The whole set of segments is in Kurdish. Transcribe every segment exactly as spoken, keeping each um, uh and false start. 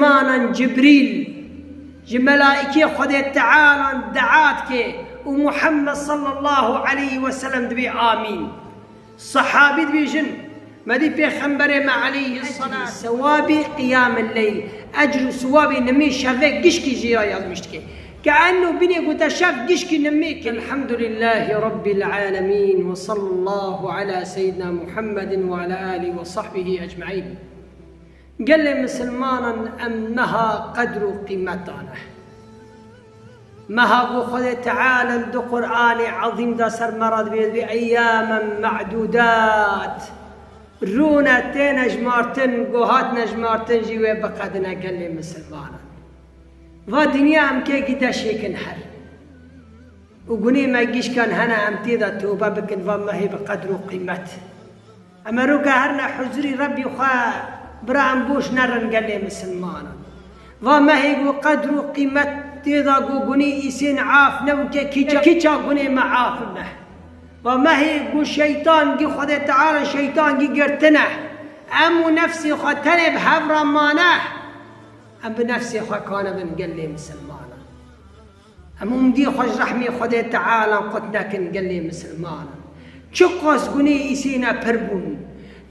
Anan Cibrîl ji melaîkê Xwedê Teala dua dike û Muhammed sallallahu aleyhi ve sellem dibê amîn. Sahabî dibêjin, me dî Pêxemberê me aleyhi selam sewabî qiyamil leyl, ecr û sewabî nimî şevê gişkî jî ya yazmiş dike. Ke enno binê gote şev gişkî nimî kir. Elhamdülillahî Rabbil alemîn ve sallallahu ala seyyidina Muhammedin ve ala alihi ve sahbihi ecmaîn. Gelê misilmanan em meha qedr û qîmeta ne. Meha ku Xwedê Teala di Qur'anê Ezîm de ser me re dibê, dibê eyyamen ma'dûdat. Rûne têne jimartin, ku hatine jimartin jî wê biqedine gelê misilmanan. Va dinya em kê gî deşêkin her. Û gunê me gişkan hene em tê de tobe bikin va mehê bi qedr û qîmet. Em eroka herine huzurî Rebbî xwe bira em boş nerin gelê misilmanan. Va mehê ku qedr û qîmet tê de ku gunê îsên af nebûke kîça, kîça gunê me af be. Va mehê ku şeytan gî Xwedê Teala şeytan gî girtine. Em û nefsê xwe tenê bi hev re mane. Em bi nefsê xwe kanibin gelê misilmanan. Em umdî xwe ji rehmê Xwedê Teala qut nekin gelê misilmanan. Çiqas gunê îsîne pir bûn.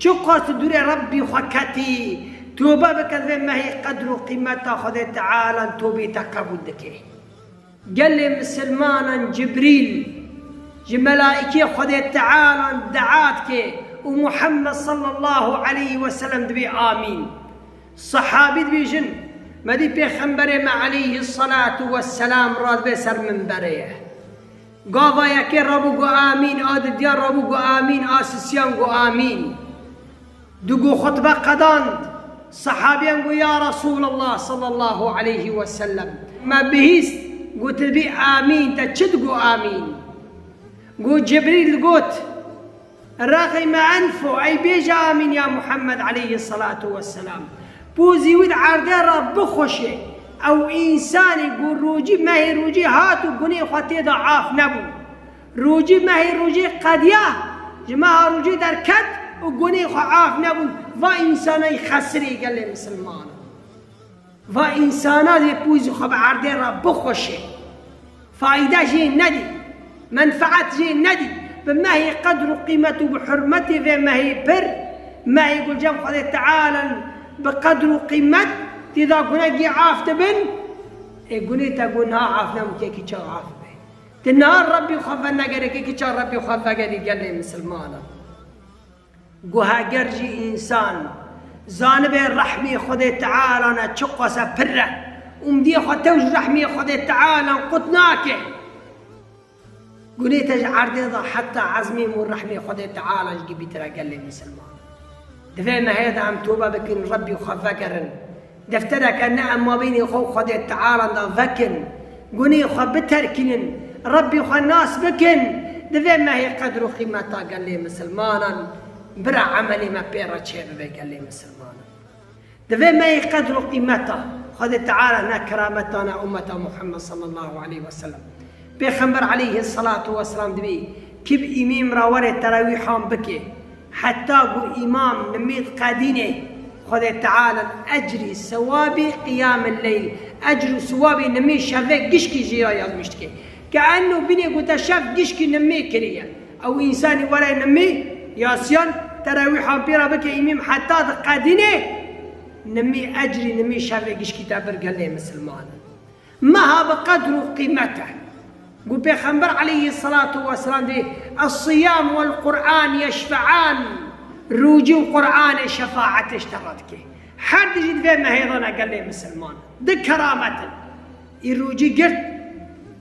Çiqas dûrê Rebbî xwe ketî. Tobe bike vê mehê qedr û qîmeta Xwedê Teala tobê te qebûl dike. Gelê misilmanan Cibrîl ji melaîkê Xwedê Teala dua dike û Muhammed sallallahu aleyhi ve sellem dibê amîn. Sahabî dibêjin, me dî Pêxemberê me aleyhi salatu ve selam radibe ser minberê ye. Gava yekê rabû got amîn, a didiya rabû got amîn, a sisiyan got amîn. Di got xutbe qedand, sahabiyan got ya Resulallah sallallahu aleyhi ve sellem, me bihîst got tu dibî amîn, te çi digot amîn? Got Cibrîl got, Rexîme enfo, ey bêje amîn ya Muhammed aleyhi salatu ve selam. Pozî wî di erdê re bixweşe. Ew însanî ku rojî mehê rojî hat û gunê xwe tê de af nebû. Rojî mehê rojî qediya, ji meha rojî derket û gunê xwe af nebûn. Va însanay xesirê gelê misilman. Va însana dê pûzî xwe bi erdê re bixweşê. Fayde jê nedî. Menfeet jê nedî. Bi mehê qedr û qîmet û bi hurmetê vê mehê pir, mehê gulcem Xwedê Teala bi qedr û qîmet tê de gunegî af dibin. Ê gunê te gun ha af nebû, kekî çaw af be. Ti niha Rebbî xwe venegerê, kekî çaw Rebbî xwe vegerî gelê misilmanan. Got heger jî însan zanibe rehmê Xwedê Teala ne çiqas e pir e, umdiyê xwe tew ji rehmê Xwedê Teala qut nake. Gunê te ji erdê de heta ezmîn û rehmê Xwedê Teala ji gibî tire gelê misilman. Di vê mehê de em tobe bikin, Rebbî xwe vegerin. Deftereke ne em mabênê xwe û Xwedê Teala de vekin. Gunê xwe biterkînin. Rebbî xwe nas bikin. Di vê mehê qedr û qîmeta gelê misilmanan bira emelê me pê re çêbibe gelê misilmanan. Di vê mehê qedr û qîmeta Xwedê Teala ne kerameta ne ummeta Muhammed sallallahu aleyhi ve sellem. Pêxember aleyhi salatu ve selam dibê, kî bi îmîm re were terawîhan bike, heta ku îmam nimî qedînê, Xwedê Teala ecrî sewabî qiyamil leyl, ecr û sewabî nimî şevê gişkî jî ya yazmiş dike. Ke enno binê ku te şev gişkî nimî kiriye. Ew însanî were nimî yasiyan terawîhan pê re bike îmîm heta diqedînê, nimî ecrî nimî şevê gişkî te bir gelê misilman. Meha bi qedr û qîmet e. Got Pêxember aleyhisselatu vesselam dê, "Es-siyam vel Qur'an yeşfe'an." Rûcî û Qur'anê şefaetê ji te re dike. Her dijî di vê mehê de ne gelê misilman. Di keramet in. Î rûcî girt,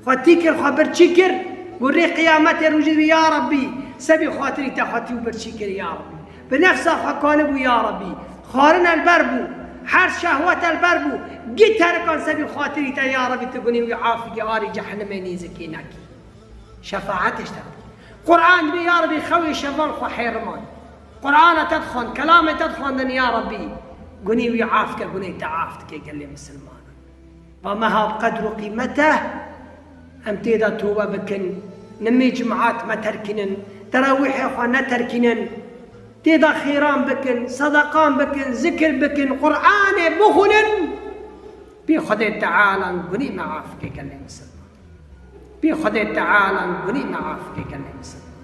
xwe tî kir, xwe birçî kir. Got rê qiyametê rûcî dibî, "Ya Rabbî, sebî xatirî te xwe tî û birçî kir, ya Rabbî." Bi nefsa xwe kanibû, ya Rabbî. Xwarin el ber bû, her şehwet el ber bû. Gî terikan sebî xatirî te, ya Rabbî, tu gunî wî afigî arî cehennemê nêzikî nekî. Şefaetê ji te re dike. Quran dibê, ya Rabbî, xewê şevan xwe hêriman. Qurana te dixwend, kelamê te dixwendin, ya Rabbî. Gunî wî af ke, gunê te af dike gelê misilmanan. Va meha bi qedr û qîmet e, em tê de tobe bikin, nimê cimat me terkînin, terawîhê xwe neterkînin, tê de xêran bikin, sedeqan bikin, zikir bikin, Qur'anê bixwînin, Pê Xwedê Teala gunî me afike gelê misilman. Pê Xwedê Teala gunî me afike gelê misilman.